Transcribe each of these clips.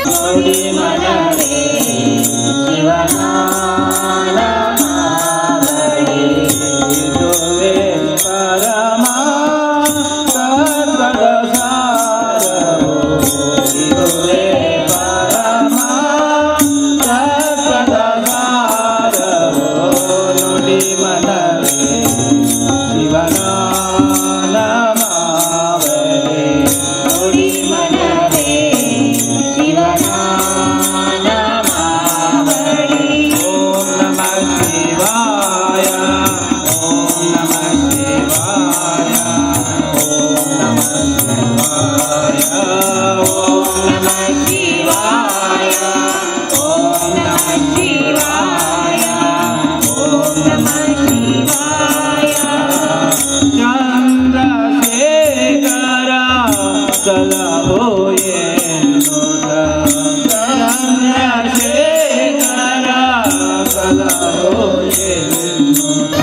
ನುಡಿ ಮನವೇ ಶಿವನಾಮವಳಿ. ಇದುವೇ ಪರಮ ತತ್ವದ ಸಾರವು. ಇದುವೇ ಪರಮ ತತ್ವದ ಸಾರವು. ನುಡಿ ಮನವೇ ಶಿವನಾಮವಳಿ. ನುಡಿ ಮನವೇ ಶಿವನಾಮವಳಿ. ಓಂ ನಮಃ ಶಿವಾಯ, ಓಂ ನಮಃ ಶಿವಾಯ, ಓಂ ನಮಃ ಶಿವಾಯ, ಓಂ ನಮಃ ಶಿವಾಯ, ಓಂ ನಮಃ ಶಿವಾಯ, ಓಂ ನಮಃ ಶಿವಾಯ. ಚಂದ್ರಶೇಖರ ಸಲಹೋ ಎನ್ನುತ್ತ, ಚಂದ್ರಶೇಖರ ಸಲಹೋ ಎನ್ನುತ್ತ.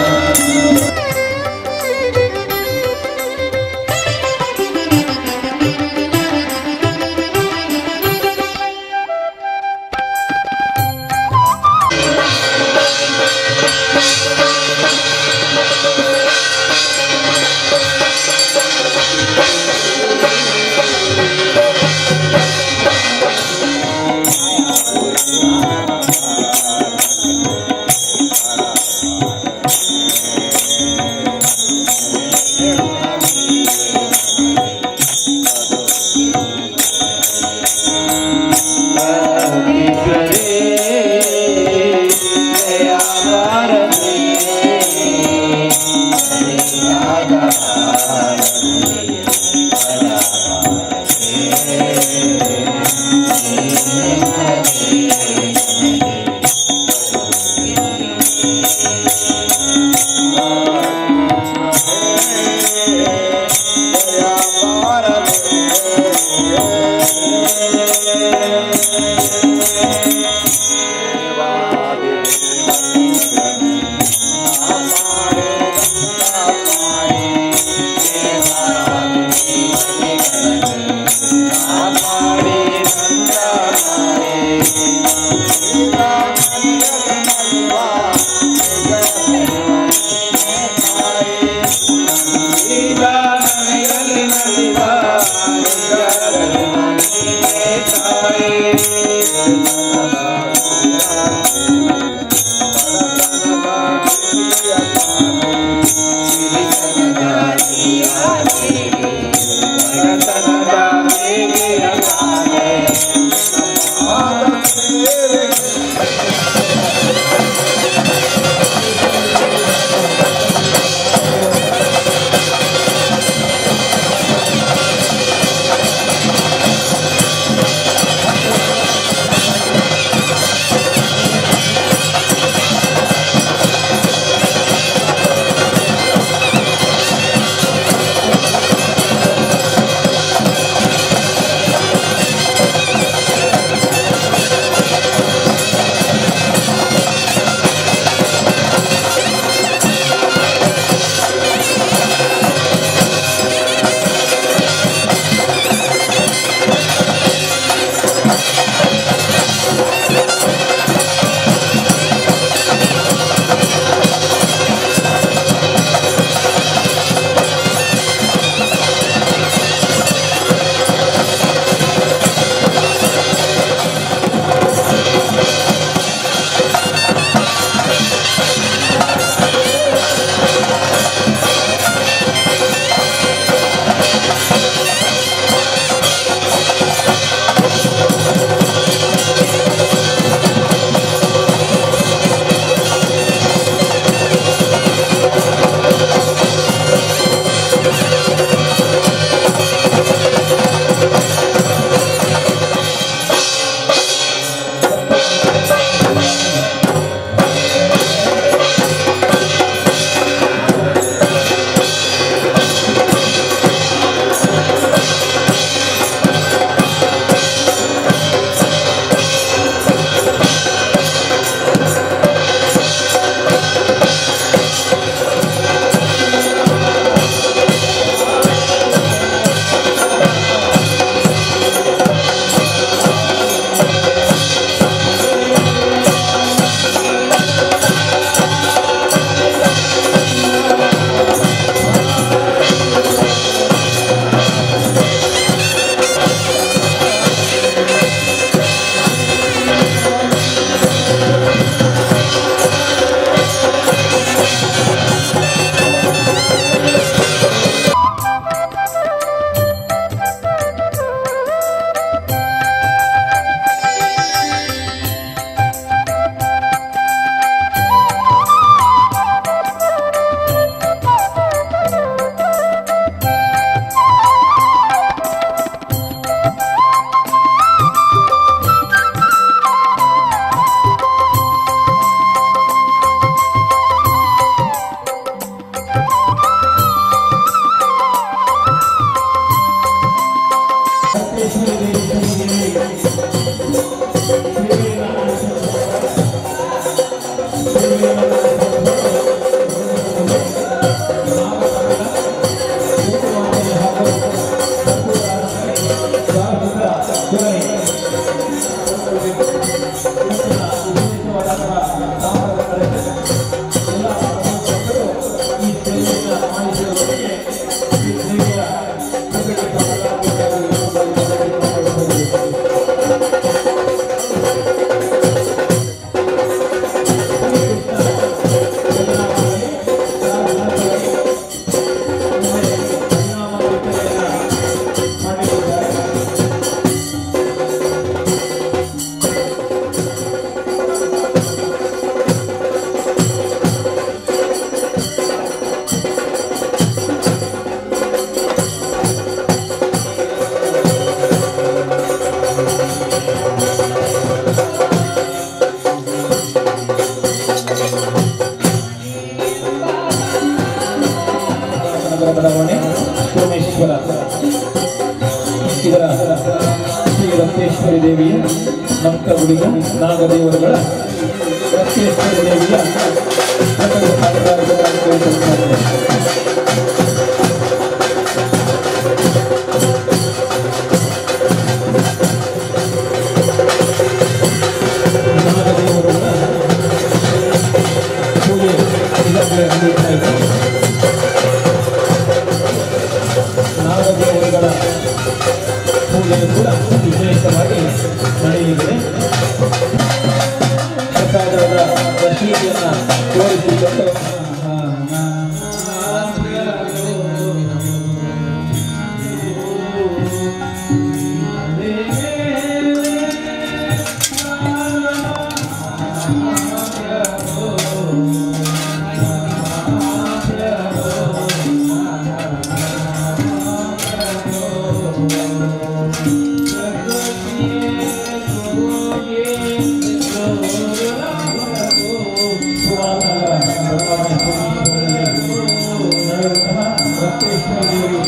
ಈಶ್ವರೇ ಜಯ ಭಾರತಿ. ನಮ್ಕ ಗುಡಿಯ ನಾಗದೇವರುಗಳ ರಕ್ತೇಶ್ವರ ದೇವಿಯ ವ್ರತದ ಪಾರಿವಾರಿಕ ಕಾರ್ಯಕ್ರಮ. ನಾಗದೇವರುಗಳ ಪೂಜೆ ಈಗಾಗಲೇ ನಡೆಯುತ್ತಾ ಇದೆ. ನಾಗದೇವರುಗಳ ಪೂಜೆಯು ಕೂಡ ವಿಶೇಷವಾಗಿ ನಡೆಯಲಿದೆ. ಪ್ರಸಾದದ ರಶೀದಿಯನ್ನು ತೋರಿಸಿಕೊಂಡು ನಡೆಯುವಂತಹ ರಕ್ತೇಶ್ವರ ದೇವಿ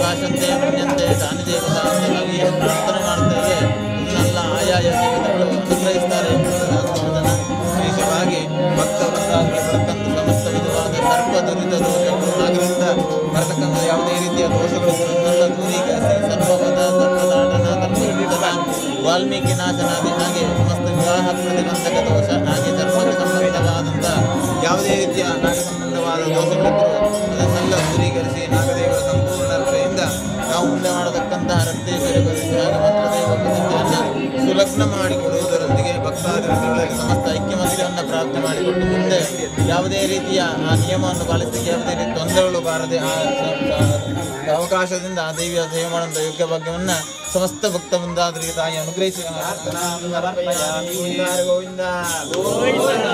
ಭಾಷಂತೆ ಮನ್ಯಂತೆ ದಾನಿ ದೇವತಾ ಅಂತ ನಾವು ಏನು ಪ್ರಾರ್ಥನೆ ಮಾಡ್ತೇವೆ, ಅದನ್ನೆಲ್ಲ ಆಯಾಯ ದೇವತೆಗಳು ಅನುಗ್ರಹಿಸ್ತಾರೆ ಎಂಬುದನ್ನು ವಿಶೇಷವಾಗಿ ಭಕ್ತ ವೃಂದಾದಿಗೆ ಬರತಕ್ಕಂಥ ಸಮಸ್ತ ವಿಧವಾದ ಸರ್ಪ ದುರಿತ ದೋಷಗಳು, ನಾಗರಿಂದ ಬರತಕ್ಕಂಥ ಯಾವುದೇ ರೀತಿಯ ದೋಷಗಳು ಅದನ್ನೆಲ್ಲ ದೂರೀಕರಿಸಿ ಸರ್ಪವಧ, ಸರ್ಪದಾಟನ, ಸರ್ಪಯುಕ್ತನ, ವಾಲ್ಮೀಕಿ ನಾಶನಾದಿ ಹಾಗೆ ಸಮಸ್ತ ವಿವಾಹ ಪ್ರತಿಬಂಧಕ ದೋಷ ಹಾಗೆ ಚರ್ಮಕ್ಕೆ ಸಂಬಂಧವಾದಂಥ ಯಾವುದೇ ರೀತಿಯ ನಾಗ ಸಂಬಂಧವಾದ ದೋಷಗಳಿದ್ದರೂ ಅದನ್ನೆಲ್ಲ ದೂರೀಕರಿಸಿ ನಾಗದೇವರ ಸಂಪೂರ್ಣ ರಕ್ಷೆಯಿಂದ ನಾವು ಮುಂದೆ ಮಾಡತಕ್ಕಂತಹ ರಕ್ತೇಶ್ವರಿ ಪ್ರತಿಷ್ಠೆ ಹಾಗೆ ಮಂತ್ರದೇವ ಪ್ರತಿಷ್ಠೆಯನ್ನು ಸುಲಗ್ನ ಮಾಡಿಕೊಡುವುದರೊಂದಿಗೆ ಭಕ್ತಾದಿಗಳಲ್ಲಿ ಸಮಸ್ತ ಐಕ್ಯಮತ್ಯವನ್ನು ಪ್ರಾಪ್ತಿ ಮಾಡಿಕೊಟ್ಟು ಮುಂದೆ ಯಾವುದೇ ರೀತಿಯ ಆ ನಿಯಮವನ್ನು ಪಾಲಿಸಲಿಕ್ಕೆ ಯಾವುದೇ ರೀತಿ ತೊಂದರೆಗಳು ಬಾರದೆ ಆ ಅವಕಾಶದಿಂದ ಆ ದೇವಿಯ ಸೇವೆ ಮಾಡುವಂಥ ಯೋಗ್ಯ ಭಾಗ್ಯವನ್ನು ಸಮಸ್ತ ಭಕ್ತ ವೃಂದಾದರಿಗೆ ತಾಯಿ ಅನುಗ್ರಹಿಸಿ. ಗೋವಿಂದ ಗೋವಿಂದ.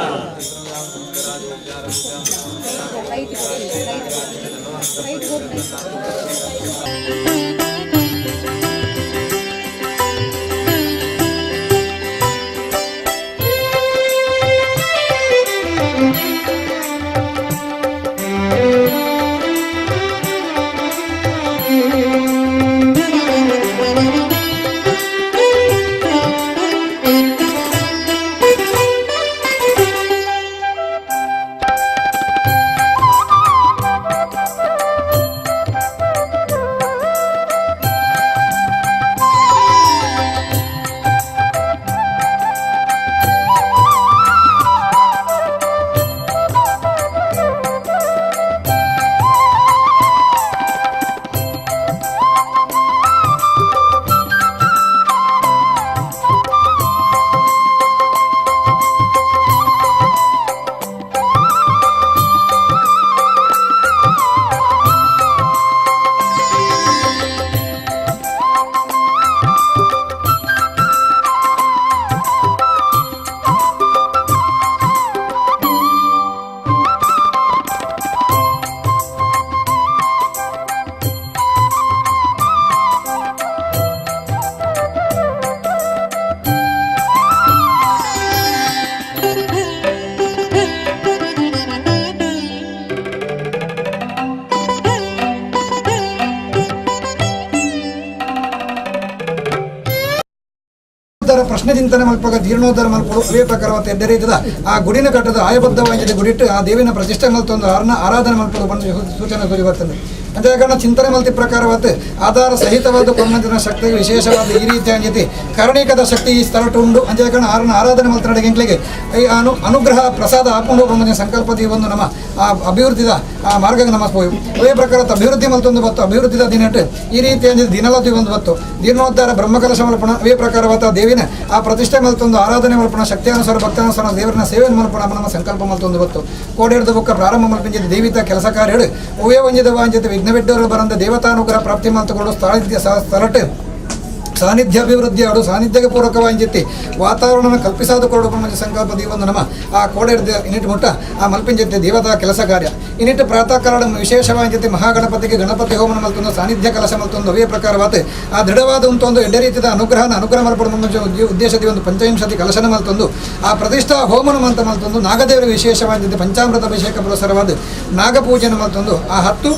ಪ್ರಶ್ನೆ ಚಿಂತನೆ ಮಲ್ಪಗ ಜೀರ್ಣೋದ್ಧಾರ ಮಲ್ಪಡು ಅವೇ ಪ್ರಕಾರವತ್ತ ಎಡ್ಡೆ ಆ ಗುಡಿನ ಕಟ್ಟದ ಆಯಬದ್ಧವಾಗಿದೆ ಗುಡಿಟ್ಟು ಆ ದೇವಿನ ಪ್ರತಿಷ್ಠೆ ಮಲ್ತೊಂದು ಆರಾಧನೆ ಮಲ್ಪಡು ಬಂದು ಸೂಚನೆ ಸೂಚಿ ಬರ್ತದೆ. ಅಂಚೆ ಚಿಂತನೆ ಮಲ್ತಿ ಪ್ರಕಾರವಾದ ಆಧಾರ ಸಹಿತವಾದ ಕೊಮ್ಮಂದಿನ ಶಕ್ತಿ ವಿಶೇಷವಾದ ಈ ರೀತಿಯಾಗಿ ಕರ್ಣೀಕದ ಶಕ್ತಿ ಈ ಸ್ಥಳಟು ಉಂಡು. ಅಂಚೆ ಆರನ ಆರಾಧನೆ ಮಲ್ತನಡೆಗೆ ಎಂಕ್ಲೆಗೆ ಈ ಅನುಗ್ರಹ ಪ್ರಸಾದ ಆಪುಂಡು ಬಂದ ಸಂಕಲ್ಪ ಈ ಒಂದು ನಮ್ಮ ಆ ಅಭಿವೃದ್ಧಿದ ಆ ಮಾರ್ಗಕ್ಕೆ ನಮ್ಮ ಪೋಯು. ಅದೇ ಪ್ರಕಾರ ಅಭಿವೃದ್ಧಿ ಮಲ್ತೊಂದು ಬತ್ತು ಅಭಿವೃದ್ಧಿದ ದಿನಟ್ಟು ಈ ರೀತಿಯಾಗಿ ದಿನಲತಿ ಒಂದು ಬತ್ತು ಜೀರ್ಣೋದ್ಧಾರ ಬ್ರಹ್ಮಕಲಶ ಮಲ್ಪಣ ಅವೇ ಪ್ರಕಾರವಾದ ದೇವಿನ ಆ ಪ್ರತಿಷ್ಠೆ ಮಲ್ತೊಂದು ಆರಾಧನೆ ಮಲ್ಪಣ ಶಕ್ತಿಯಾನುಸಾರ ಭಕ್ತಾನುಸಾರ ದೇವರನ್ನ ಸೇವೆಯನ್ನು ಮಲ್ಪಣ ನಮ್ಮ ಸಂಕಲ್ಪ ಮಲ್ತೊಂದು ಬತ್ತು. ಕೋಡಿಡ್ದ ಬುಕ್ಕ ಪ್ರಾರಂಭ ಮಲ್ಪಿಂಜಿದ ದೇವಿತ ಕೆಲಸ ಕಾರ್ಯಡು ಒವೇ ವಂಜಿದ ವಾಂಜಿತ ವಿಘ್ನವಿಡ್ಡವರು ಬರಂದ ದೇವತಾನುಗ್ರಹ ಪ್ರಾಪ್ತಿ ಮಲ್ತುಕೊಂಡು ಸ್ಥಳಟ್ಟು ಸಾನ್ನಿಧ್ಯ ಅಭಿವೃದ್ಧಿ ಅವಡು ಸಾನ್ನಿಧ್ಯಕ್ಕೆ ಪೂರಕವಾಂಜಿತ್ತಿ ವಾತಾವರಣ ಕಲ್ಪಿಸಾದ ಕೊರಡು ಮಂಜ ಸಂಕಲ್ಪ ದೀವೊಂದು ನಮ್ಮ ಆ ಕೋಡೆಡ್ದ ಇನ್ನಿಟ್ಟು ಮುಟ್ಟ ಆ ಮಲ್ಪಿಂಜತ್ತೆ ದೇವತಾ ಕೆಲಸ ಕಾರ್ಯ ಇನ್ನಿಟ್ಟು ಪ್ರಾತಃ ಕಾಲ ವಿಶೇಷವಾಂಜಿತಿ ಮಹಾಗಣಪತಿಗೆ ಗಣಪತಿ ಹೋಮನ ಮಲ್ತೊಂದು ಸಾನ್ನಿಧ್ಯ ಕಲಶ ಮಲ್ತೊಂದು ಅವೇ ಪ್ರಕಾರವಾದ ಆ ದೃಢವಾದ ಉಂಟೊಂದು ಎಡ್ಡೆ ರೀತಿಯ ಅನುಗ್ರಹನ ಅನುಗ್ರಹ ಮಲ್ಪಡ ಮಂಜ ಉದ್ದೇಶದ ಒಂದು ಪಂಚವಿಂಶತಿ ಕಲಶನ ಮಲ್ತೊಂದು ಆ ಪ್ರತಿಷ್ಠಾ ಹೋಮನ ಮಂತ ಮಲ್ತೊಂದು ನಾಗದೇವರಿಗೆ ವಿಶೇಷವಾಂಜಿತಿ ಪಂಚಾಮೃತ ಅಭಿಷೇಕ ಪುರಸರವಾದ ನಾಗಪೂಜೆನ ಮಲ್ತೊಂದು ಆ 10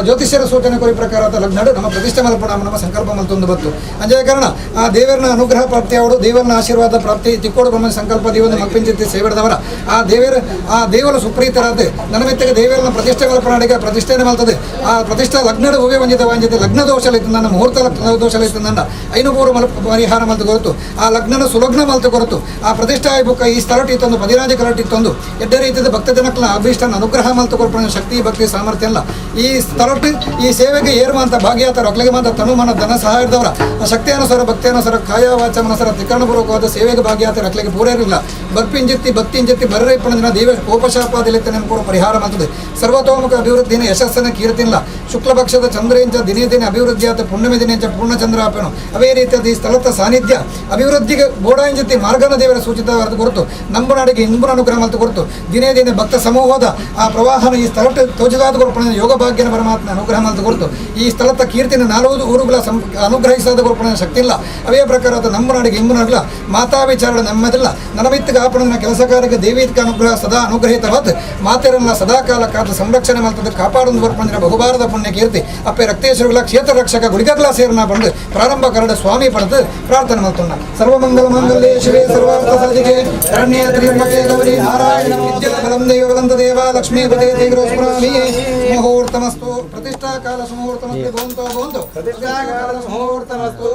ಜ್ಯೋತಿಷ್ಯರ ಸೂಚನೆ ಕೊರಿ ಪ್ರಕಾರದ ಲಗ್ನಡು ನಮ್ಮ ಪ್ರತಿಷ್ಠೆ ಮಲ್ಪಣ ನಮ್ಮ ಸಂಕಲ್ಪ ಮಲ್ತೊಂದು ಬತ್ತು. ಅಂಜೆ ಕಾರಣ ಆ ದೇವರನ್ನ ಅನುಗ್ರಹ ಪ್ರಾಪ್ತಿ ಅವರು ದೇವರನ್ನ ಆಶೀರ್ವಾದ ಪ್ರಾಪ್ತಿ ತಿಕ್ಕೋಡು ಬ್ರಹ್ಮ ಸಂಕಲ್ಪ ದೇವನ ಮಲ್ಪಿಂಚಿತ್ತಿ ಸೇವಿಡದವರ ಆ ದೇವರ ಆ ದೇವರು ಸುಪ್ರೀತರಾದ ನನ್ನ ಮೆತ್ತಗೆ ದೇವರನ್ನ ಪ್ರತಿಷ್ಠೆ ಮಲ್ಪನಾಡಿಗೆ ಪ್ರತಿಷ್ಠೆನೆ ಮಲ್ತದೆ. ಆ ಪ್ರತಿಷ್ಠಾ ಲಗ್ನದ ಹೂವೆ ವಂಜಿತ ವಾಂಜಿತ ಲಗ್ನ ದೋಷಲಿತ್ತು ನನ್ನ ಮುಹೂರ್ತ ಲಗ್ನ ದೋಷಲಿತ್ತು ನನ್ನ ಐನುಪೂರು ಮಲ್ ಪರಿಹಾರ ಮಲ್ತು ಕೊರತು ಆ ಲಗ್ನನ ಸುಲಗ್ನ ಮಲ್ತು ಕೊರತು ಆ ಪ್ರತಿಷ್ಠಾ ಬುಕ್ಕ ಈ ಸ್ಥಳಟಿ ಇತ್ತೊಂದು ಪದಿರಾಜ ಕಲಟಿ ಇತ್ತೊಂದು ಎಡ್ಡೆ ರೀತಿಯ ಭಕ್ತ ಜನಕ್ಕಲ ಅಭೀಷ್ಟನ ಅನುಗ್ರಹ ಮಲ್ತು ಕೊರಪಣ ಶಕ್ತಿ ಭಕ್ತಿ ಸಾಮರ್ಥ್ಯ ಅಲ್ಲ ಈ ಸ್ಥಳಟಿ ಈ ಸೇವೆಗೆ ಏರುವಂಥ ಭಾಗ್ಯಾತರ ಒಕ್ಕಲಿಗೆ ಮಾತ್ರ ತನು ಮನ ಧನ ಸಹಾಯದವರ ಶಕ್ತಿಯಾನುಸಾರ ಭಕ್ತಿಯಾನುಸಾರ ಕಾಯ ವಾಚ ಮನಸರ ತ್ರಿಕರಣಪೂರ್ವಕವಾದ ಸೇವೆಗೆ ಭಾಗ್ಯಾತ ರಕ್ಲೆಗೆ ಪೂರೈರಿಲ್ಲ ಬರ್ಪಿಂಜೆತ್ತಿ ಭಕ್ತಿಂಜೆತ್ತಿ ಬರ್ರೈಪಣದಿನ ದೇವ ಕೋಪಶಾಪಾದಿಲಿತ್ತ ಕೂಡ ಪರಿಹಾರ ಮಾಡ್ತದೆ. ಸರ್ವತೋಮುಖ ಅಭಿವೃದ್ಧಿನ ಯಶಸ್ಸನ್ನು ಕೀರ್ತಿಲ್ಲ ಶುಕ್ಲಪಕ್ಷದ ಚಂದ್ರೇಂಚ ದಿನೇ ದಿನ ಅಭಿವೃದ್ಧಿಯಾದ ಪುಣ್ಯಮಿ ದಿನೇಂಚ ಪೂರ್ಣಚಂದ್ರ ಆಪೇನು ಅವೇ ರೀತಿಯಾದ ಈ ಸ್ಥಳದ ಸಾನ್ನಿಧ್ಯ ಅಭಿವೃದ್ಧಿಗೆ ಬೋಡಾಂಜತಿ ಮಾರ್ಗನ ದೇವರ ಸೂಚಿತವಾದ ಕೊರತು ನಂಬುನಾಡಿಗೆ ಇಂಬುನ ಅನುಗ್ರಹ ಮಲ್ತು ಕೊರತು ದಿನೇ ದಿನೇ ಭಕ್ತ ಸಮೂಹದ ಆ ಪ್ರವಾಹನ ಈ ಸ್ಥಳಕ್ಕೆ ತೋಜದಾದ ಕೊರಪಣ ಯೋಗ ಭಾಗ್ಯನ ಪರಮಾತ್ಮ ಅನುಗ್ರಹ ಮಲ್ತು ಕೊರತು ಈ ಸ್ಥಳದ ಕೀರ್ತಿನ ನಾಲ್ವರು ಊರುಗಳ ಅನುಗ್ರಹಿಸಾದ ಕೊರಪಣ ಶಕ್ತಿ ಇಲ್ಲ. ಅವೇ ಪ್ರಕಾರದ ನಂಬುನಾಡಿಗೆ ಇಂಬುನಾಡಲ ಮಾತಾ ವಿಚಾರ ನಮ್ಮದಿಲ್ಲ ನನಮಿತ್ತಗೆ ಆಪಣನ ಕೆಲಸ ಕಾರ್ಯಕ್ಕೆ ದೇವಿತ್ಕ ಅನುಗ್ರಹ ಸದಾ ಅನುಗ್ರಹಿತವಾದ ಮಾತೆರನ್ನ ಸದಾಕಾಲ ಕಾದ ಸಂರಕ್ಷಣೆ ಮಲ್ತದ ಕಾಪಾಡೊಂದು ಬರ್ಪಂದಿನ ಬಹುಬಾರದ ಪುಣ್ಯ ಕೀರ್ತಿ ಅಪ್ಪೆ ರಕ್ತೇಶ್ವರಗಳ ಕ್ಷೇತ್ರ ರಕ್ಷಕ ಗುಡಿಗಗ್ಲ ಸೇರನ ಬಂದು ಪ್ರಾರಂಭ ಕರಡ ಸ್ವಾಮಿ ಪಡೆದು ಪ್ರಾರ್ಥನೆ ಮಲ್ತೊಂಡ. ಸರ್ವಮಂಗಲ ಮಂಗಲ್ಯೇ ಶಿವೇ ಸರ್ವಾರ್ಥ ಸಾಧಿಕೆ ಶರಣ್ಯೇ ತ್ರ್ಯಂಬಕೆ ಗೌರಿ ನಾರಾಯಣ ವಿದ್ಯಾ ಬಲಂ ದೇವ ಬಲಂತ ದೇವ ಲಕ್ಷ್ಮೀಪತೆ ತೇಗ್ರೋಸ್ಮರಾಮಿ. ಮುಹೂರ್ತಮಸ್ತು ಪ್ರತಿಷ್ಠಾ ಕಾಲ ಸುಮುಹೂರ್ತಮಸ್ತು ಭವಂತೋ ಭವಂತು ಪ್ರತಿಷ್ಠಾ ಕಾಲ ಸುಮುಹೂರ್ತಮಸ್ತು.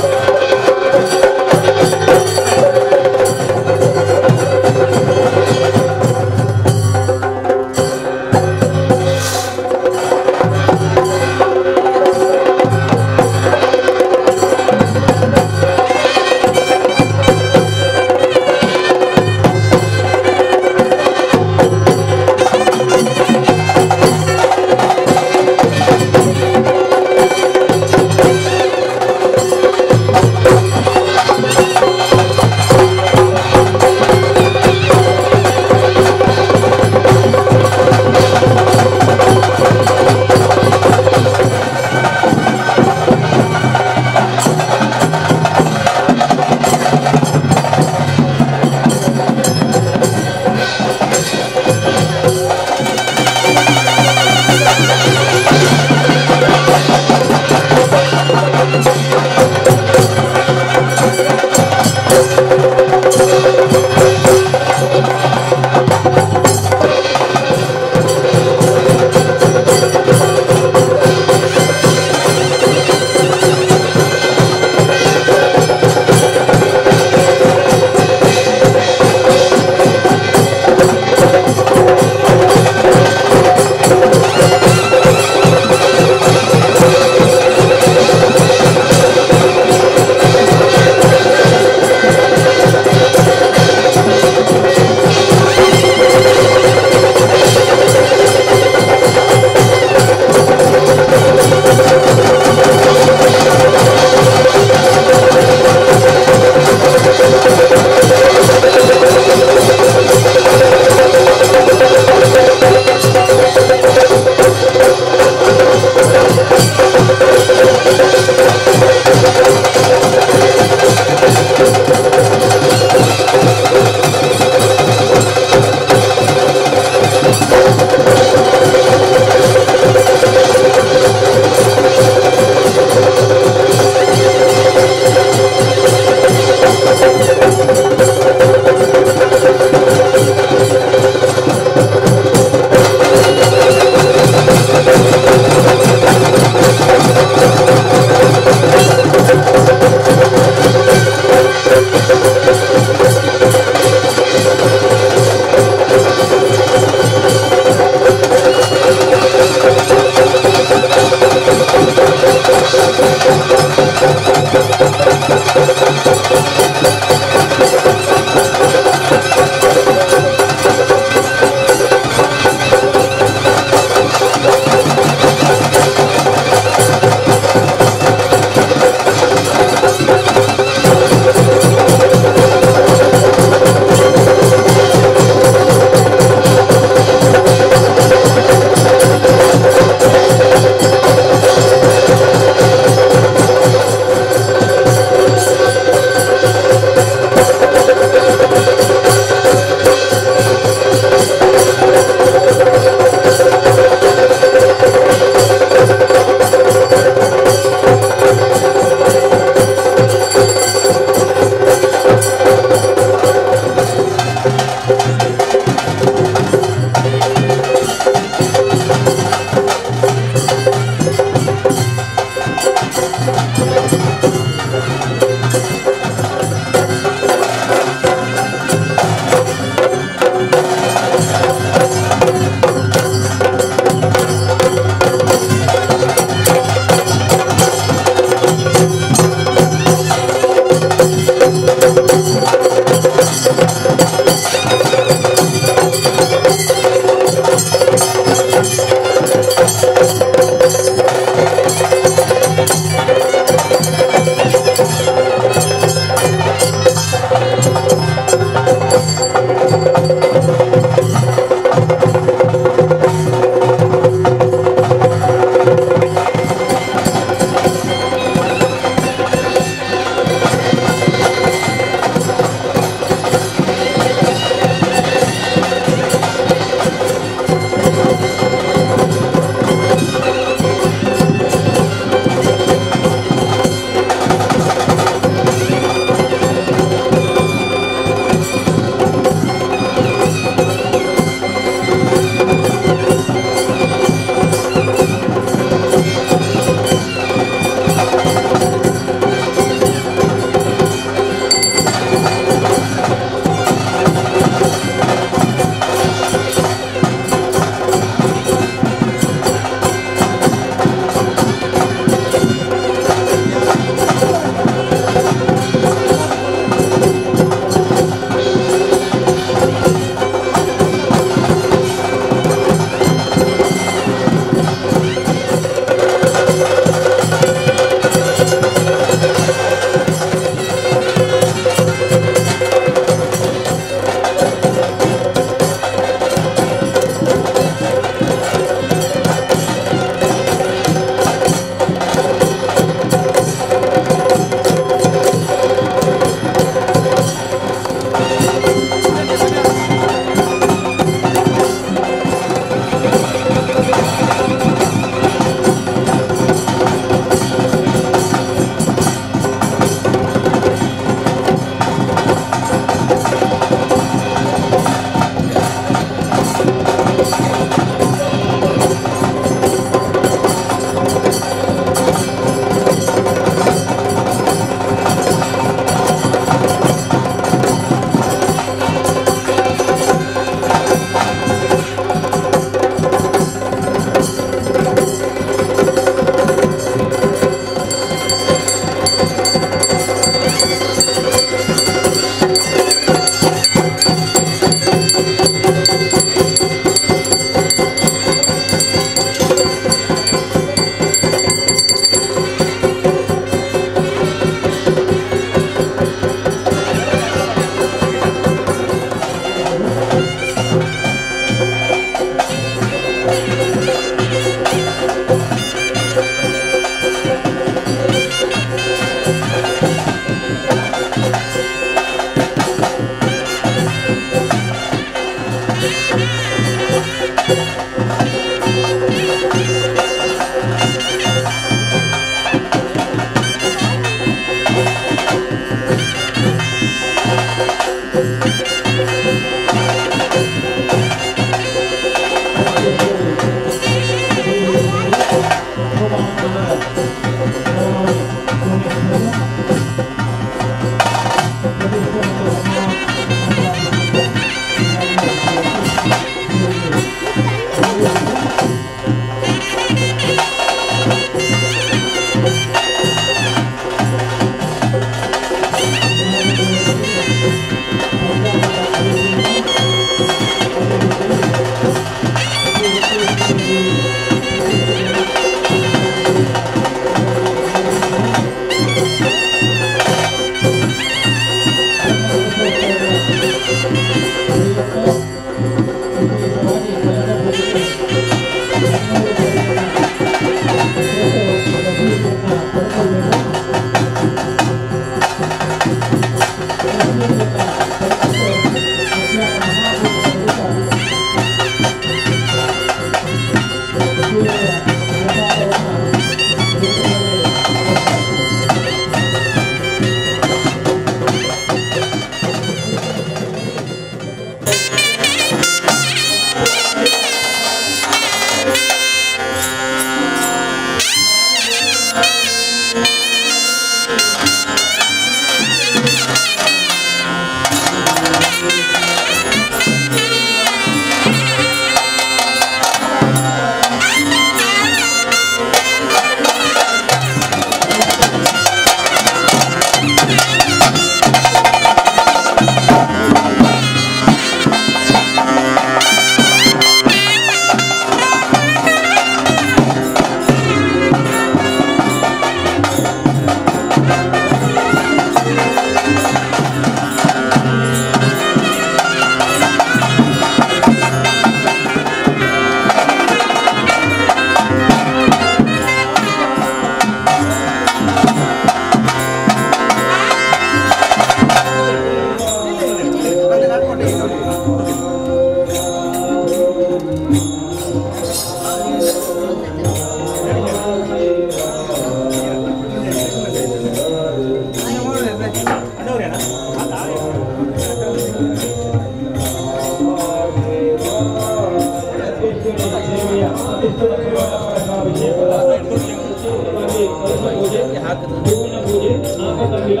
ಹೂವಿನ ಪೂಜೆ, ನಾಗತಂಬಿಲ,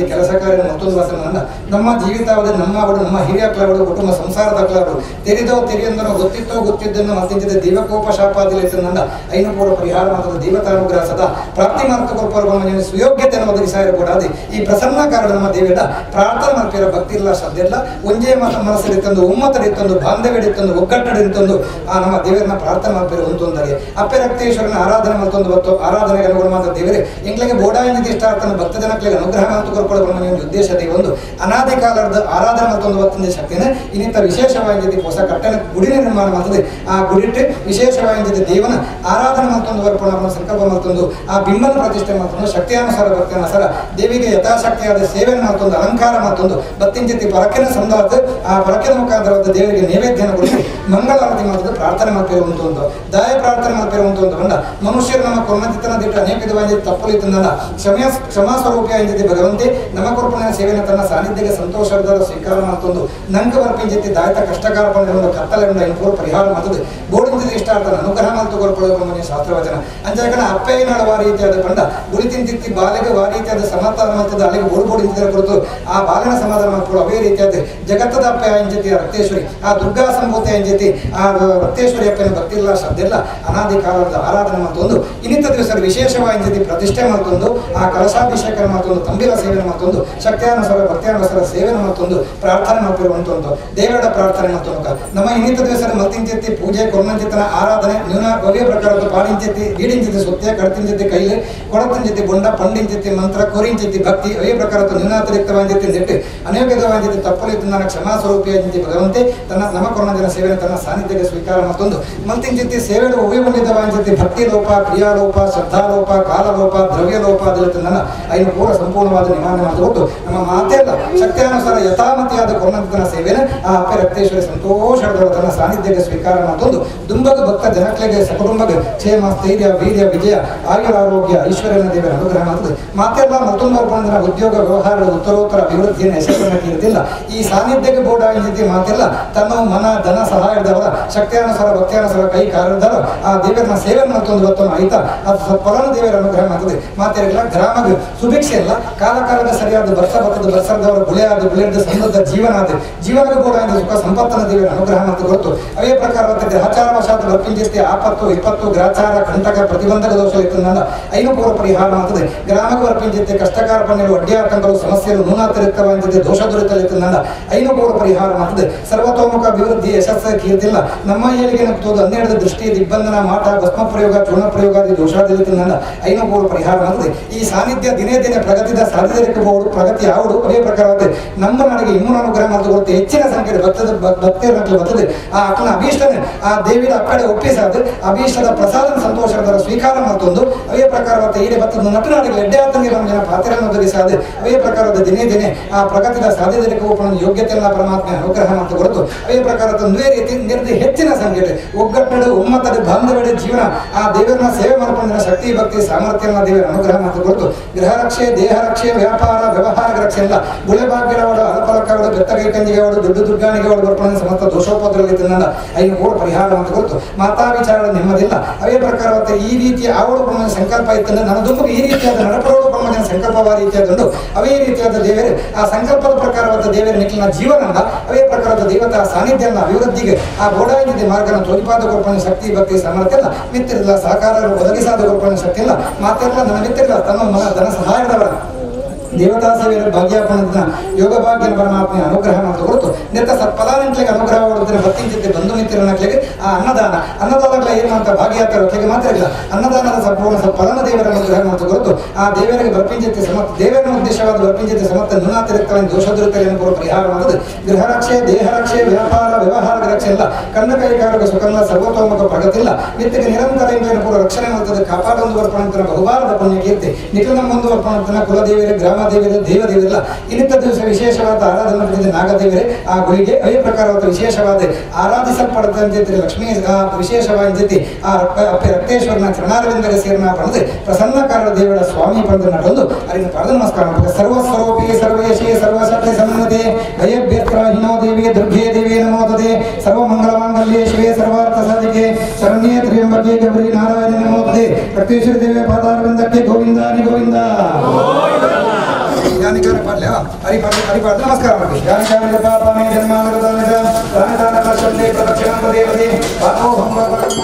ಕೆಲಸ ಕಾರ್ಯ ಮತ್ತೊಂದು ವಾಸನವನ್ನು ನಮ್ಮ ಜೀವಿತಾವಧಿ ನಮ್ಮ ಅವಳು ನಮ್ಮ ಹಿರಿಯಕ್ಲವರು ಕುಟುಂಬ ಸಂಸಾರದ ಕ್ಲವರು ತೆರಿದೋ ತೆರಿಯಂದನೋ ಗೊತ್ತಿತ್ತೋ ಗೊತ್ತಿದ್ದನ್ನು ಮತ್ತಿಂಚಿದ ದೈವಕೋಪ ಶಾಪಾದಿಲ್ಲ ಐನು ಕೂಡ ಪರಿಹಾರ ಮಾತ್ರ ದೇವತಾನುಗ್ರಹ ಸದಾ ಪ್ರಾಪ್ತಿ ಮಾರ್ಗ ಕೊರಪರ ಸುಯೋಗ್ಯತೆಯನ್ನು ಒದಗಿಸಾಯಿರಬಹುದಾದ ಈ ಪ್ರಸನ್ನ ಕಾರಣ ನಮ್ಮ ದೇವಿಯ ಪ್ರಾರ್ಥನೆ ಮಾಡ್ತೀರ ಭಕ್ತಿ ಇಲ್ಲ ಶ್ರದ್ಧೆ ಇಲ್ಲ ಒಂಜೇ ಮನಸ್ಸಲ್ಲಿ ಒಮ್ಮತಡಿ ತಂದು ಬಾಂಧವ್ಯ ತಂದು ಒಗ್ಗಟ್ಟಡಿ ತಂದು ಆ ನಮ್ಮ ದೇವರನ್ನ ಪ್ರಾರ್ಥನೆ ಮಾಡ್ತೀರ ಒಂದೊಂದರೆ ಅಪ್ಪೆ ರಕ್ತೇಶ್ವರನ ಆರಾಧನೆ ಮತ್ತೊಂದು ಹೊತ್ತು ಆರಾಧನೆಗೆ ಅನುಗುಣವಾದ ದೇವರೇ ಎಂಗ್ಲಿಗೆ ಬೋಡಾಯಿನ ಇಷ್ಟಾರ್ಥನ ಭಕ್ತ ಜನಕ್ಕೆ ಅನುಗ್ರಹ ಮತ್ತು ಕೊರ್ಕೊಳ್ಳೋ ಒಂದು ಉದ್ದೇಶ ಒಂದು ಅನಾದಿ ಕಾಲದ ಆರಾಧನೆ ಮತ್ತೊಂದು ಹೊತ್ತಿನ ಶಕ್ತಿನ ಇನ್ನಿತ ವಿಶೇಷವಾಗಿ ಹೊಸ ಕಟ್ಟಣ ಗುಡಿನ ನಿರ್ಮಾಣ ಮಾಡ್ತದೆ. ಆ ಗುಡಿಟ್ಟು ವಿಶೇಷವಾಗಿ ದೇವನ ಆರಾಧನೆ ಮತ್ತೊಂದು ವರ್ಪಣ ಸಂಕಲ್ಪ ಮತ್ತೊಂದು ಆ ಬಿಂಬನ ಪ್ರತಿಷ್ಠೆ ಮತ್ತೊಂದು ಶಕ್ತಿಯಾನುಸಾರ ಭಕ್ತಿಯಾನುಸಾರ ದೇವಿಗೆ ಯಥಾಶಕ್ತಿಯಾದ ಸೇವೆಯನ್ನು ಮತ್ತೊಂದು ಅಲಂಕಾರ ಮತ್ತೊಂದು ಬತ್ತಿಂಚಿತಿ ಪರಕಿನ ಸಂದಾದ ಆ ಪರಕಿನ ಮುಖಾಂತರವಾದ ದೇವರಿಗೆ ನೈವೇದ್ಯನ ಕೊಡಿಸಿ ಮಂಗಳಾರತಿ ಮಾಡ್ತದೆ ಪ್ರಾರ್ಥನೆ ಮಾಡ್ತಿರುವಂತ ದಾಯ ಪ್ರಾರ್ಥನೆ ಮಾಡ್ತಿರುವಂತ ಒಂದು ಬಂಡ ಮನುಷ್ಯರು ನಮ್ಮ ಕೊರ್ಮತಿತನ ದಿಟ್ಟು ಅನೇಕ ವಿಧವಾಗಿ ತಪ್ಪಲು ತಂದ ಕ್ಷಮಾ ಸ್ವರೂಪಿಯ ಎಂಜಿತಿ ಭಗವಂತೆ ನಮ್ಮ ಕೊರ್ಪಣೆಯ ಸೇವೆಯನ್ನು ತನ್ನ ಸಾನ್ನಿಧ್ಯಕ್ಕೆ ಸಂತೋಷದ ಸ್ವೀಕಾರ ಮಾಡ್ತೊಂದು ನಂಕ ಬರ್ಪಿಂಜಿತಿ ದಾಯತ ಕಷ್ಟಕಾರ ಪಂಡ ಕತ್ತಲೆ ಪೂರ್ವ ಪರಿಹಾರ ಮಾಡ್ತದೆ ಬೋಡಿಂದ ಇಷ್ಟಾರ್ಥನ ಅನುಗ್ರಹ ಮಾಡ್ತು ಕೊರ್ಪೊಳ ಶಾಸ್ತ್ರವಚನ ಅಂಜಾಕಣ ಅಪ್ಪಯ್ಯನಳ ಆ ರೀತಿಯಾದ ಪಂಡ ಗುರಿ ತಿಂತಿತ್ತಿ ಬಾಲೆಗೆ ಆ ರೀತಿಯಾದ ಸಮಾಧಾನ ಮಾಡ್ತದೆ ಅಲ್ಲಿಗೆ ಬೋಡು ಬೋಡಿಂತಿರ ಕೊರತು ಆ ಬಾಲನ ಸಮಾಧಾನ ಮಾಡ್ಕೊಳ್ಳೋ ಅವೇ ರೀತಿಯಾದ ಜಗತ್ತದ ಅಪ್ಪಯ್ಯ ಎಂಜತಿ ಆ ರಕ್ತೇಶ್ವರಿ ಆ ದುರ್ಗಾ ಸಂಭೂತ ಎಂಜತಿ ಆ ರಕ್ತೇಶ್ವರಿ ಅಪ್ಪನ ಭಕ್ತಿಲ್ಲ ಶ್ರದ್ಧೆಲ್ಲ ಅನಾದಿ ಕಾಲದ ಆರಾಧನೆ ಮತ್ತೊಂದು ಇನ್ನಿತ ದಿವಸ ವಿಶೇಷವಾಗಿ ಪ್ರತಿಷ್ಠೆ ಮತ್ತೊಂದು ಆ ಕಲಶಾಭಿಷೇಕ ಮತ್ತೊಂದು ತಂಬಿಲ ಸೇವನೆ ಮತ್ತೊಂದು ಶಕ್ತಿಯಾನುಸಾರ ಭಕ್ತಿಯಾನುಸಾರ ಸೇವನೆ ಮತ್ತೊಂದು ಪ್ರಾರ್ಥನೆ ಮಾಡ್ತಿರುವಂತೊಂದು ದೇವರ ಪ್ರಾರ್ಥನೆ ಮತ್ತೊಂದು ನಮ್ಮ ಇನ್ನಿತ ದಿವಸ ಮತ್ತಿಂಚೆತ್ತಿ ಪೂಜೆ ಕೊರ್ಮಂಚಿತನ ಆರಾಧನೆ ನ್ಯೂನ ಭವ್ಯ ಪ್ರಕಾರದ ಪಾಡಿಂಚೆತ್ತಿ ಗೀಡಿಂಚಿತಿ ಸುತ್ಯ ಕಡತಿಂಚೆತ್ತಿ ಕೈಲಿ ಕೊಡತಿಂಚೆತ್ತಿ ಬೊಂಡ ಪಂಡಿಂಚೆತ್ತಿ ಮಂತ್ರ ಕೊರಿಂಚೆತ್ತಿ ಭಕ್ತಿ ಅವೇ ಪ್ರಕಾರದ ನ್ಯೂನಾತಿರಿಕ್ತವಾಂಚೆತ್ತಿ ನೆಟ್ಟು ಅನೇಕ ವಿಧವಾಂಚೆತ್ತಿ ತಪ್ಪಲು ತನ್ನ ಕ್ಷಮಾ ಸ್ವರೂಪಿಯಾಗಿ ಭಗವಂತೆ ತನ್ನ ನಮ್ಮ ಕೊರ್ಮಂಜನ ಸೇವೆಯನ್ನು ತನ್ನ ಸಾನ್ನಿಧ್ಯಕ್ಕೆ ಸ್ವೀಕಾರ ಮತ್ತೊಂದು ಮಲ್ತಿಂಚಿತ್ತಿ ಸೇವೆಡು ಉಭಯಮಂಡಿತವಾಂಚೆತ್ತಿ ಭಕ್ತಿ ಲೋಪ ಕ್ರಿಯಾಲೋಪ ಶ್ರದ್ಧಾಲೋಪ ಕಾಲಲೋಪ ದ್ರವ್ಯಲೋಪ ಅದೆಲ್ಲ ಐನು ಪೂರ ಸಂಪೂರ್ಣವಾದ ನಿವಾರಣೆ ಮಾಡಿಕೊಟ್ಟು ನಮ್ಮ ಮಾತೆಲ್ಲ ಶಕ್ತಿಯಾನುಸಾರ ಯಥಾಮತಿಯಾದ ಕೊರ್ಮಂತನ ಸೇವೆಯನ್ನು ಆ ಅಪ್ಪೆ ರಕ್ತೇಶ್ವರಿ ಸಂತೋಷದ ತನ್ನ ಸಾನ್ನಿಧ್ಯಕ್ಕೆ ಸ್ವೀಕಾರ ಮತ್ತೊಂದು ದುಂಬಗ ಭಕ್ತ ಜನಕ್ಲೆಗೆ ಸಕುಟುಂಬಗ ಕ್ಷೇಮ ಸ್ಥೈರ್ಯ ವೀರ್ಯ ವಿಜಯ ಆಯುರಾರೋಗ್ಯ ಐಶ್ವರ್ಯನ ದೇವರ ಅನುಗ್ರಹ ಮಾಡ್ತದೆ. ಮಾತೆಲ್ಲ ಮತ್ತೊಂದು ಅರ್ಪಣೆ ಉದ್ಯೋಗ ವ್ಯವಹಾರದ ಉತ್ತರೋತ್ತರ ಅಭಿವೃದ್ಧಿಯನ್ನು ಯಶಸ್ಸನ್ನು ಕೀರ್ತಿಲ್ಲ ಈ ಸಾನ್ನಿಧ್ಯಕ್ಕೆ ಬೋರ್ಡ್ ಆಗಿದ್ದ ಮಾತೆಲ್ಲ ತನ್ನ ಮನ ಧನ ಸಹಾಯದವರ ಶಕ್ತಿಯಾನುಸಾರ ಭಕ್ತಿಯಾನುಸಾರ ಕೈ ಕಾರದರ ಆ ದೇವರನ್ನ ಸೇವೆ ಮತ್ತೊಂದು ಗೊತ್ತನ್ನು ಆಯ್ತಾ ಅದು ಫಲನ ದೇವರ ಅನುಗ್ರಹ ಮಾಡ್ತದೆ. ಮಾತೆಲ್ಲ ಗ್ರಾಮದ ಸುಭಿಕ್ಷೆ ಇಲ್ಲ ಕಾಲ ಕಾಲದ ಸರಿಯಾದ ವರ್ಷ ಬರ್ತದ ವರ್ಷದವರ ಗುಳೆಯಾದ ಗುಳೆದ ಸಮೃದ್ಧ ಜೀವನ ಆದ ಜೀವನದ ಕೂಡ ಸುಖ ಸಂಪತ್ತನ ದೇವರ ಅನುಗ್ರಹ ಅಂತ ಗೊತ್ತು. ಅವೇ ಪ್ರಕಾರ ಗ್ರಹಚಾರ ವಶಾತ್ ಬರ್ಪಿಂಜಿರ್ತಿ ಆಪತ್ತು ವಿಪತ್ತು ಗ್ರಹಚಾರ ಕಂಟಕ ಪ್ರತಿಬಂಧಕ ದೋಷ ಇತ್ತು ಐನು ಪೂರ್ವ ಪರಿಹಾರ ಮಾಡ್ತದೆ. ಗ್ರಾಮಕ್ಕೆ ಬರ್ಪಿಂಜಿರ್ತಿ ಕಷ್ಟಕಾರ ಪಣ್ಣೆಗಳು ಅಡ್ಡಿ ಆತಂಕಗಳು ಸಮಸ್ಯೆಗಳು ನ್ಯೂನಾತಿರಿಕ್ತವಾಗಿದ್ದ ದೋಷ ದುರಿತಲಿತ್ತು ಐನು ಪೂರ್ವ ಪರಿಹಾರ ಮಾಡ್ತದೆ. ಸರ್ವತೋಮುಖ ಅಭಿವೃದ್ಧಿ ಯಶಸ್ಸು ಕೀರ್ತಿಲ್ಲ ನಮ್ಮ ಏಳಿಗೆ ನಗ್ತೋದು 12 ದೃಷ್ಟಿ ದಿಗ್ಬಂಧನ ಮಾಟ ಭಸ್ಮ ಪ್ರಯೋಗ ಚೂರ್ಣ ಪ್ರಯೋಗ ದೋಷಾದಿಲ್ಲ ಐನು ಪೂರ್ವ ಪರಿಹಾರ ಮಾಡ್ತದೆ. ಈ ಸಾನ್ನಿಧ್ಯ ದಿನೇ ದಿನೇ ಪ್ರಗತಿದ ಸಾಧ್ಯಬಹುದು ಪ್ರಗತಿ ಯಾವುದು ಅದೇ ಪ್ರಕಾರ ನಮ್ಮ ನಾಡಿಗೆ ಇನ್ನೂ ಅನುಗ್ರಹ ಮಾಡಿಕೊಡುತ್ತೆ. ಹೆಚ್ಚಿನ ಸಂಖ್ಯೆ ಭಕ್ತರ ಬರ್ತದೆ ಆ ಅಕ್ಕನ ಅಭೀಷ್ಟನೆ ಆ ದೇವಿಯ ಅಕ್ಕಡೆ ಒಪ್ಪಿಸಾದ ಅಭೀಷ್ಟದ ಪ್ರಸಾದ ಸಂತೋಷದ ಸ್ವೀಕಾರ ಮತ್ತೊಂದು ಅವೇ ಪ್ರಕಾರವಾದ ಈಡೆ ಭತ್ತದ ನಟನಾಡಿಗೆ ಎಡ್ಡೆ ಆತನಿಗೆ ನಮ್ಮ ಜನ ಪಾತ್ರೆಯನ್ನು ಒದಗಿಸಾದ ಅವೇ ಪ್ರಕಾರದ ದಿನೇ ದಿನೇ ಆ ಪ್ರಗತಿದ ಸಾಧ್ಯತೆ ಯೋಗ್ಯತೆಯನ್ನ ಪರಮಾತ್ಮ ಅನುಗ್ರಹ ಮತ್ತು ಕೊರತು ಅವೇ ಪ್ರಕಾರದ ಒಂದೇ ರೀತಿ ನಿರ್ದಿ ಹೆಚ್ಚಿನ ಸಂಖ್ಯೆ ಒಗ್ಗಟ್ಟಡು ಒಮ್ಮತದ ಬಾಂಧವ್ಯದ ಜೀವನ ಆ ದೇವರನ್ನ ಸೇವೆ ಮಾಡಿಕೊಂಡ ಶಕ್ತಿ ಭಕ್ತಿ ಸಾಮರ್ಥ್ಯನ ದೇವರ ಅನುಗ್ರಹ ಮತ್ತು ಕೊರತು ಗೃಹ ರಕ್ಷೆ ದೇಹ ರಕ್ಷೆ ವ್ಯಾಪಾರ ವ್ಯವಹಾರ ರಕ್ಷೆ ಎಲ್ಲ ಗುಳೆ ಭಾಗ್ಯದವರು ಅಲಪಲಕ್ಕವರು ಬೆತ್ತ ಕೈಕಂಜಿಗೆವರು ದುಡ್ಡು ದುಡ್ಗಾಣಿಗೆವರು ಬರ್ಪಣ ಸಮಸ್ತ ದೋಷೋಪದ್ರದಲ್ಲಿ ತಿನ್ನಲ್ಲ ಐನು ಕೂಡ ಪರಿಹಾರ ಅಂತ ಗೊತ್ತು. ಮಾತಾ ವಿಚಾರ ನೆಮ್ಮದಿಲ್ಲ ಅವೇ ಪ್ರಕಾರವಾದ ಈ ರೀತಿಯ ಆವಡು ಪ್ರಮಾಣ ಸಂಕಲ್ಪ ಇತ್ತಂದ್ರೆ ನನ್ನ ದುಂಬು ಈ ರೀತಿಯಾದ ನಡಪಡೋಡು ಪ್ರಮಾಣ ಸಂಕಲ್ಪವ ರೀತಿಯಾದಂಡು ಅವೇ ರೀತಿಯಾದ ದೇವರು ಆ ಸಂಕಲ್ಪದ ಪ್ರಕಾರವಾದ ದೇವರ ನಿಖಿಲಿನ ಜೀವನ ಅವೇ ಪ್ರಕಾರದ ದೇವತಾ ಸಾನ್ನಿಧ್ಯನ ಅಭಿವೃದ್ಧಿಗೆ ಆ ಬೋಡಾಯಿದ್ದ ಮಾರ್ಗನ ತೋಜಿಪಾದ ಕೊರ್ಪಣ ಶಕ್ತಿ ಭಕ್ತಿ ಸಾಮರ್ಥ್ಯ ಇಲ್ಲ ಮಿತ್ರರಿಲ್ಲ ಸಹಕಾರ ಒದಗಿಸಾದ ಕೊರ್ಪಣ ಶಕ್ತಿ ಇಲ್ಲ ಮಾತೆಲ್ಲ ನನ್ನ ಮಿತ್ರರಿಲ್ಲ ತನ್ನ ಮನ ಧನ ಸಹಾಯದವರ ದೇವತಾ ಸೇವೆಯ ಭಾಗ್ಯಾಪಣದ ಯೋಗ ಭಾಗ್ಯನ ಪರಮಾತ್ಮೆಯ ಅನುಗ್ರಹ ಅಂತ ಹೊರತು ನಿತ್ತ ಸತ್ಫಲಾನಂಟ್ಲಿಗೆ ಅನುಗ್ರಹ ಮಾಡುತ್ತಿನ ಭಕ್ತಿಂಚಿತ್ತೆ ಬಂಧು ಮಿತ್ರನಕ್ಲಿಗೆ ಆ ಅನ್ನದಾನ ಅನ್ನದಾನಗಳ ಏನು ಭಾಗಿಯಾತರ ಒಟ್ಟಿಗೆ ಮಾತ್ರ ಇಲ್ಲ ಅನ್ನದಾನದ ಸಂಪೂರ್ಣ ಸತ್ಫಲನ ದೇವರ ಅನುಗ್ರಹ ಅಂತ ಹೊರತು ಆ ದೇವರಿಗೆ ಬರ್ಪಿಂಚಿತ್ತೆ ಸಮರ್ಥ ದೇವರನ್ನ ಉದ್ದೇಶವಾದ ಬರ್ಪಿಂಚಿತ್ತೆ ಸಮರ್ಥ ನ್ಯೂನಾತಿರಿಕ್ತವಾಗಿ ದೋಷದುರಿತಗಳನ್ನು ಪೂರ್ವ ಪರಿಹಾರ ಮಾಡುತ್ತದೆ. ಗೃಹ ರಕ್ಷೆ ದೇಹ ರಕ್ಷೆ ವ್ಯಾಪಾರ ವ್ಯವಹಾರದ ರಕ್ಷೆ ಇಲ್ಲ ಕಣ್ಣ ಕೈಕಾರಕ ಸುಖಲ್ಲ ಸರ್ವತೋಮುಖ ಪ್ರಗತಿ ಇಲ್ಲ ನಿತ್ಯಕ್ಕೆ ನಿರಂತರ ಇಂದ್ರಿಯ ಪೂರ್ವ ರಕ್ಷಣೆ ಮಾಡುತ್ತದೆ ಕಾಪಾಡೊಂದು ವರ್ಪಣಂತನ ಬಹುಬಾರದ ಪುಣ್ಯ ಕೀರ್ತಿ ನಿಖಿಲ ಮುಂದು ವರ್ಪಣಂತನ ಕುಲದೇವಿಯರ ಗ್ರಾಮ ದೇವಿಯರ ದೇವ ದೇವರಿಲ್ಲ ಇನ್ನಿತ ದಿವಸ ವಿಶೇಷವಾದ ಆರಾಧನೆ ಮಾಡಿದ ನಾಗದೇವರೇ ಆ ಗುಳಿಗೆ ಅವೇ ಪ್ರಕಾರವಾದ ವಿಶೇಷವಾದ ಆರಾಧಿಸಲ್ಪಡದಂತೆ ಲಕ್ಷ್ಮೀ ವಿಶೇಷವಾಗಿ ಆ ಅಪ್ಪೆ ರಕ್ತೇಶ್ವರನ ಚರಣಾರವಿಂದರ ಸೇರನ ಪಡೆದು ಪ್ರಸನ್ನಕಾರ ದೇವರ ಸ್ವಾಮಿ ಪಡೆದು ನಟೊಂದು ಅರಿನ ಪಡೆದು ನಮಸ್ಕಾರ ಮಾಡ್ತಾರೆ. ಸರ್ವಸ್ವರೂಪಿ ಸರ್ವೇಶೇ ಸರ್ವಶಕ್ತಿ ಸಮ್ಮತೆ ಭಯಭ್ಯತ್ರಾಹಿನೋ ದೇವಿ ದುರ್ಗೇ ದೇವಿ ನಮೋತದೆ ಸರ್ವಮಂಗಳಮಾಂಗಲ್ಯೇ ಶಿವೇ ಸರ್ವಾರ್ಥ ಸಾಧಿಕೆ ಶರಣ್ಯೇ ತ್ರ್ಯಂಬಕೆ ಗೌರಿ ನಾರಾಯಣ ನಮೋತದೆ ರಕ್ತೇಶ್ವರ ದೇವಿಯ ಪಾದಾರವಿಂದಕ್ಕೆ ಗೋವಿಂದಾನಿ ಗೋವಿಂದ. ಯಾನಿಕಾರ ಪಾಡ್ಲೆ ಹರಿ ಪಾಡ್ಲೆ ಹರಿ ಪಾಡ್ಲೆ ನಮಸ್ಕಾರ ಮಾಡಿ. ಯಾನಿಕಾರ ಪಾಪಾಮೇ ಜನ್ಮಾನಗತಾನಿ ಚ ಪ್ರಾಣಿದಾನ ಪಶ್ಯಂತೆ ಪ್ರದಕ್ಷಿಣಂ ಪದೇ ಪದೇ ಪಾಪೋಹಂ ಪಾಪಕರ್ಮ.